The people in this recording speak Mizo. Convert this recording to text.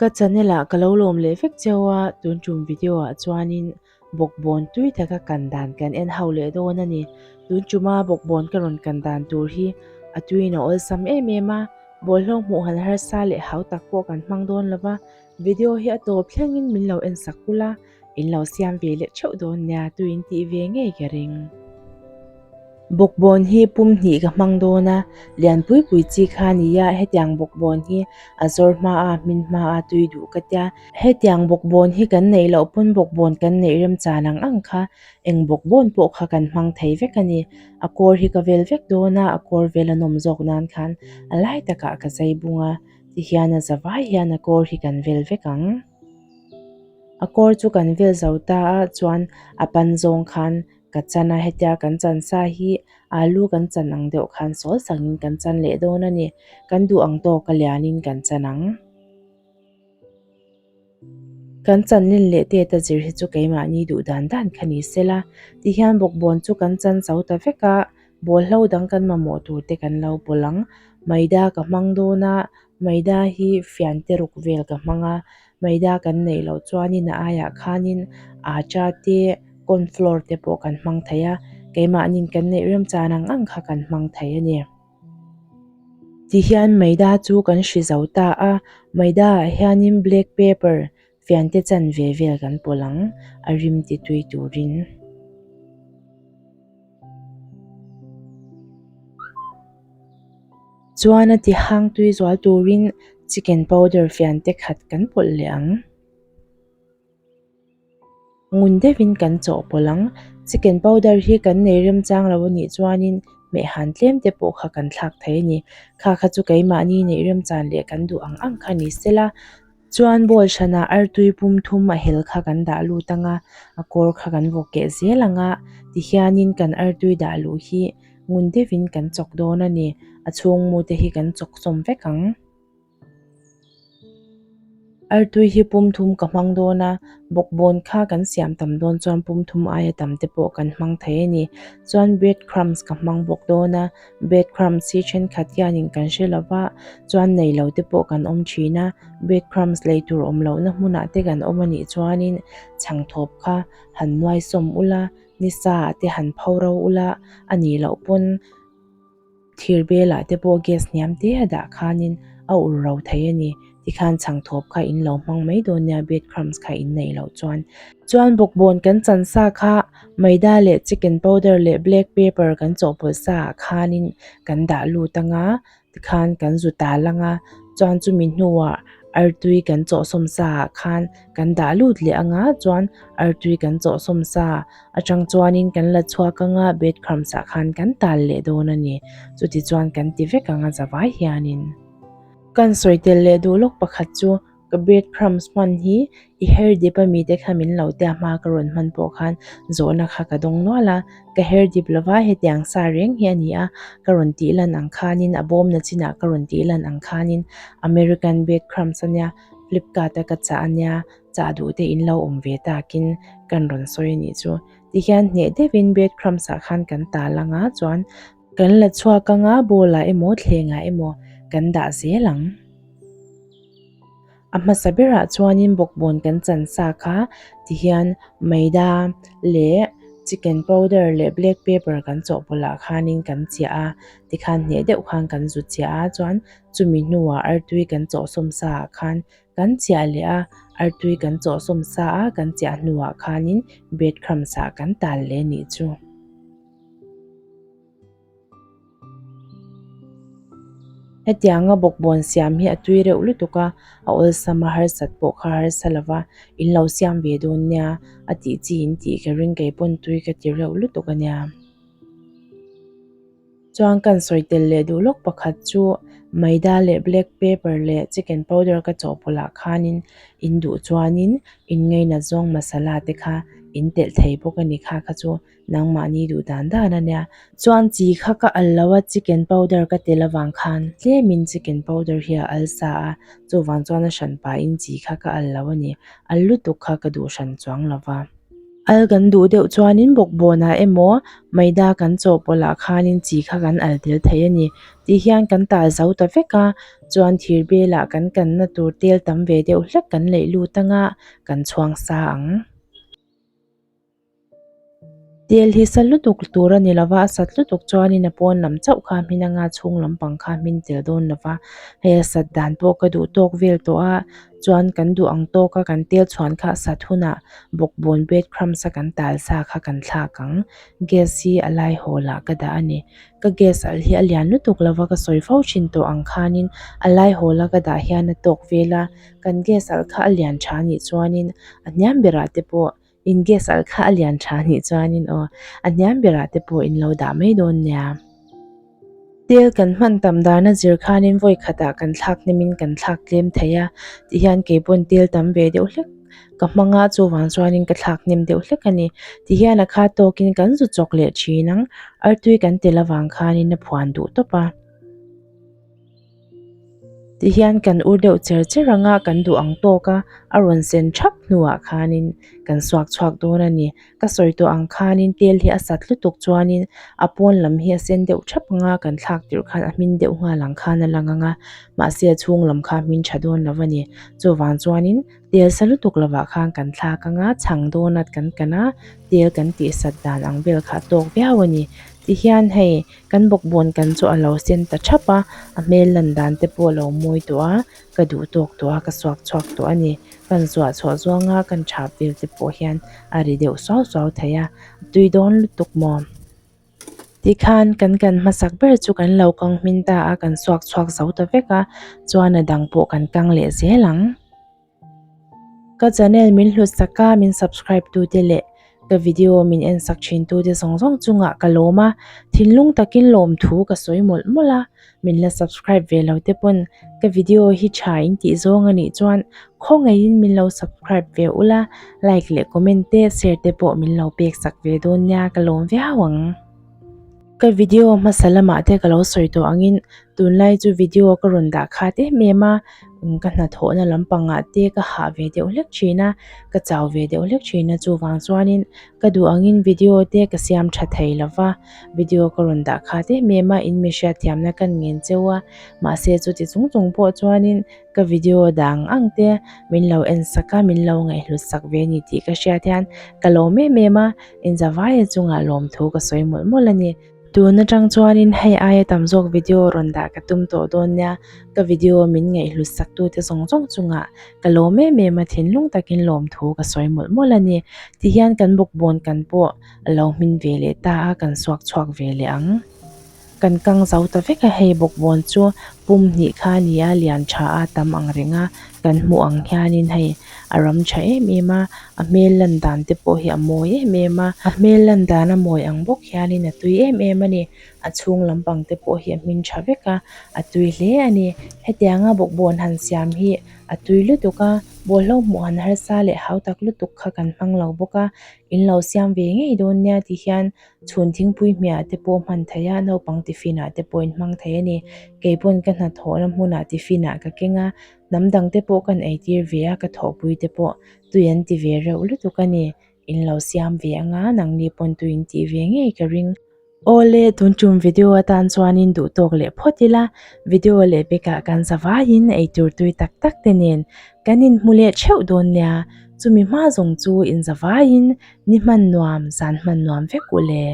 Ka channel ah ka lo lawm leh vek cheu a, tun tum video ah chuanin bawkbawn tui taka kan dan kan en ho leh dawn a ni. Tun tuma bawkbawn ka rawn kan dan tur hi a tuiin a awlsam em em a, bawlhhlawh hmuh han harsa leh hau tak pawh kan hmang dawn lo va, video hi a tawp thlengin min lo en sak ula, In lo siam ve leh theuh dawn nia tuin tih ve ngei ka ring. Bawkbawn hi pum hnih ka hmang dawn a, lianpui pui chi kha nia hetiang bawkbawn hi a zawr hma a hmin hma a tui duh ka tia. Hetiang bawkbawn hi kan neih loh pawn bawkbawn kan neih remchan ang ang kha eng bawkbawn pawh kha kan hmang thei vek a ni. A kawr hi ka vel vek dawn a, a kawr vel a nawm zawk nan khan a lai takah ka zai bung a, tihian a zavai hian a kawr hi kan vel vek ang. A kawr chu kan vel zo ta a chuan a pan zawng khan ka chan a hetia kan chan sa hi alu kan chan ang deuh khan sawl sangin kan chan leh dawn a ni kan duh ang tawk a lianin kan chan ang. Kan chan len leh tet a zir hi chu keimahni duh dan dan kha ni sela tihian bawkbawn chu kan chan zo ta vek a bawlhlo dang kan mamawh tur te kan lo pawlh ang maida ka hmang dawn a maida hi fian te ruk vel ka hmang a Maida kan neih loh chuanin a aiah khanin acha te corn flour te pawh kan hmang thei a, keimahnin kan neih remchan ang ang kha kan hmang thei a ni. Tihian maida chu kan hri zo ta a, maida ah hianin black pepper fiante chan ve vel kan pawlh ang, a rim ti tui turin. Chuan a ti hang tui zual turin chicken powder fian te khat kan pawlh leh ang. Ngun deuhin kan chawh pawlh ang. Chicken powder hi kan nei remchang lo anih chuanin hmeh han tlem te pawh kha kan thlak thei a ni. Kha kha chu keimahni neih remchan leh kan duh ang ang kha ni sela. Chuan bowl hranah artui pum thum a hel kha kan dah lut ang a, a kawr kha kan vawk keh zel ang a, tihianin kan artui dah luh hi ngun deuhin kan chawk dawn a ni. A chhung mute hi kan chawk sawm vek ang. Artui hi pum thum ka hmang dawn a, bawkbawn kha kan siam tam dawn chuan pum thum aia tam te pawh kan hmang thei a ni. Chuan bread crumbs ka hmang bawk dawn a, bread crumbs hi thenkhat hianin kan hre lo va, chuan nei lo te pawh kan awm thin a, bread crumbs lei tur awm lohna hmunah te kan awm a nih chuanin chhangthawp kha han nuai sawm ula, Nisa ah te han pho ro ula a nih loh pawn thir bel ah te pawh gas hniam te a dah khanin a ur ro thei a ni. Tikhan chhangthawp kha in lo hmang mai dawn nia bread crumbs kha in neih loh chuan. Chuan bawkbawn kan chan sa kha maida leh chicken powder leh black pepper kan chawhpawlh sa ah khanin kan dah lut anga Tikhan kan zu tal ang a, chuan chumi hnuah artui kan chawhsawm sa ah khan kan dah lut leh ang a, chuan artui kan chawhsawm sa atang chuanin kan la chhuak ang a, bread crumbs ah khan kan tal leh dawn a ni. Chuti chuan kan ti vek ang a zavai hianin. Kan sawi tel leh duh lawk pakhat chu Ka bread crumbs hman hi i hair dip a mite kha min lo tia hma ka rawn hman pawh khan zawhna kha ka dawng nual a, ka hair dip lova hetiang sa reng hi a ni a, ka rawn tih lan ang khanin a bawmna chinah ka rawn tih lan ang khanin American bread crumbs a nia Flipkart a ka chah a nia chah duh te in lo awm ve takin kan rawn sawi a nih chu tihian hneh deuhin bread crumbs ah khan kan tal ang a chuan kan la chhuak ang a bowl ah emaw thleng ah emaw kan dah zel ang. A hmasa berah chuanin bawkbawn kan chan sa kha tihian maida leh chicken powder leh black pepper kan chawhpawlh ah khanin kan chiah a tikhan hneh deuh khan kan zu chiah a chuan chumi hnuah artui kan chawhsawm sa ah khan kan chiah leh a artui kan chawhsawm sa a kan chiah hnuah khanin bread crumbs ah kan tal leh nih chu. Hetianga bawkbawn siam hi a tui reuh lutuk a, a awlsam a harsat pawh kha harsa lova in lo siam ve dawn nia a tih chi in tih ka ring kei pawn tui ka ti reuh lutuk a nia. Chuan kan sawi tel leh duh lawk pakhat chu maida leh black pepper leh chicken powder ka chawhpawlh ah khanin in duh chuanin in ngainat zawng masala te kha in telh thei bawk a ni kha kha chu. Nangmahni duh dan dan a nia. Chuan chi kha ka al lo a, chicken powder ka tel avang khan tlemin chicken powder hi a al sa a, chuvang chuan a hran pahin chi kha ka al lo a ni. Al lutuk kha ka duh hran chuang lo va. Al kan duh deuh chuanin bawkbawnah emaw maida kan chawhpawlh ah khanin chi kha kan al tel thei a ni. Tih hian kan tal zo ta vek a, chuan thir belah kan kanna tur tel tam ve deuh hlek kan leih lut anga kan chhuang sa ang. Tel hi sa lutuk tur a ni lova, a sat lutuk chuanin a pawn lam chauh kha hmin anga chhung lampang kha hmin tel dawn lova, hei a sat dan pawh ka duh tawk vel tawh a, chuan kan duh ang tawka kan tel chhuan kha a sat hunah bawkbawn bread crumbs a kan tal sa kha kan thlak ang, gas hi a lai hawl ah ka dah a ni, ka gas alh hi a lian lutuk lova ka sawi fo thin tawh ang khanin a lai hawl a ka dah hian a tawk vel a, kan gas alh kha a lian tha anih chuanin a hniam berah te pawh In gas alh kha a lian tha anih chuanin aw, a hniam berah te pawh in lo dah mai dawn nia. Tel kan hman tam dana zir khanin vawi khatah kan thlak hnemin kan thlak tlem thei a, tihian kei pawn tel tam ve deuh hlek ka hmang a, chuvang chuanin ka thlak hnem deuh hlek a ni. Tihian a kha tawkin kan zu chawk leh thin ang, artui kan tel avang khanin a phuan duh tawp a. Tihian kan ur deuh cher cher anga kan duh ang tawk a, a rawn sen thap hnuah khanin kan suak chhuak dawn a ni. Ka sawi tawh ang khanin tel hi a sat lutuk chuanin a pawn lam hi a sen deuh thap anga kan thlak tirh khan a hmin deuh nghal ang khan a lang ang a, mahse a chhung lam kha a hmin tha dawn lo a ni. Chuvang chuanin tel sa lutuk lovah khan kan thlak anga chhang donut kan kan a, tel kan tih sat dan ang vel kha a tawk viau a ni. Tihian hei Kan bawkbawn kan chu a lo sen ta thap a, a hmel lan dan te pawh a lo mawi tawh a, ka duh tawk tawh a, ka suak chhuak tawh a ni. Kan zuah chhuah zawnga kan thap vel te pawh hian a ri deuh suau suau thei a, a tui dawn lutuk maw? Tikhan kan kan hmasak ber chu kan lo kang hmin ta a, kan suak chhuak zo ta vek a, chuan a dang pawh kan kang leh zel ang. Ka channel min hlut sak a, min subscribe tu te leh ka video min en sak thin tu te zawng zawng chungah ka lawm a, thinlung takin lawm thu ka sawi mawlh mawlh a, min la subscribe ve lo te pawn ka video hi tha in tih zawng a nih chuan khawngaihin min lo subscribe ve ula, like leh comment te share te pawh min lo pek sak ve dawn nia ka lawm viau ang. Ka video hmasa lamah te ka lo sawi tawh angin tunlai chu video ka rawn dah khat em em a, ka hnathawhna lampangah te ka hah ve deuh hlek thin a, ka chau ve deuh hlek thin a chuvang chuanin ka duh angin video te ka siam tha thei lo va, video ka rawn dah khat em em a in mi hriatthiamna ka ngen cheu a, mahse chuti chung chung pawh chuanin ka video dang ang te min lo en sak a, min lo ngaihhlut sak ve a ni tih ka hriat hian ka lawm em em a. Inzavaia chungah lawmthu ka sawi mawlh mawlh a ni. Tun atang chuanin hei aia tam zawk video rawn dah ka tum tawh dawn nia, ka video min ngaihhlut sak tute zawng zawng chungah ka lawm em em a, thinlung takin lawmthu ka sawi mawlh mawlh a ni. Tihian kan bawkbawn kan pawh a lo hmin ve leh ta a, kan suak chhuak ve leh ang. Kan kang zo ta vek a, hei bawkbawn chu pum hnih kha a ni a, lian tha a tam ang reng a, kan hmuh ang hianin hei a ram tha em em a, a hmel lan dan te pawh hi a mawi em em a, a hmel lan dan a mawi ang bawk hianin a tui em em a ni, a chhung lampang te pawh hi a hmin tha vek a, a tui hle a ni, hetianga bawkbawn han siam hi a tui lutuk a, bawlhlo hmuh han harsa leh hau tak lutuk kha kan hmang lo bawk a, in lo siam ve ngei dawn nia ti hian Chhun thingpui hmiah te pawh hman thei a, naupang tiffin ah te pawh in hmang thei a ni. Kei pawn ka hnathawhna hmunah tiffin ah ka keng a, hnam dang te pawh kan eitir ve a, ka thawhpui te pawh tui an ti ve reuh lutuk a ni. In lo siam ve anga, nangni pawn tui in tih ve ngei ka ring. Awle, tun tum video atan chuanin duh tawk leh phawt ila, video leh bekah kan za vaiin eitur tui tak tak te nen kan inhmu leh theuh dawn nia, chumi hma zawng chu in za vaiin Ni hman nuam, zan hman nuam vek u le.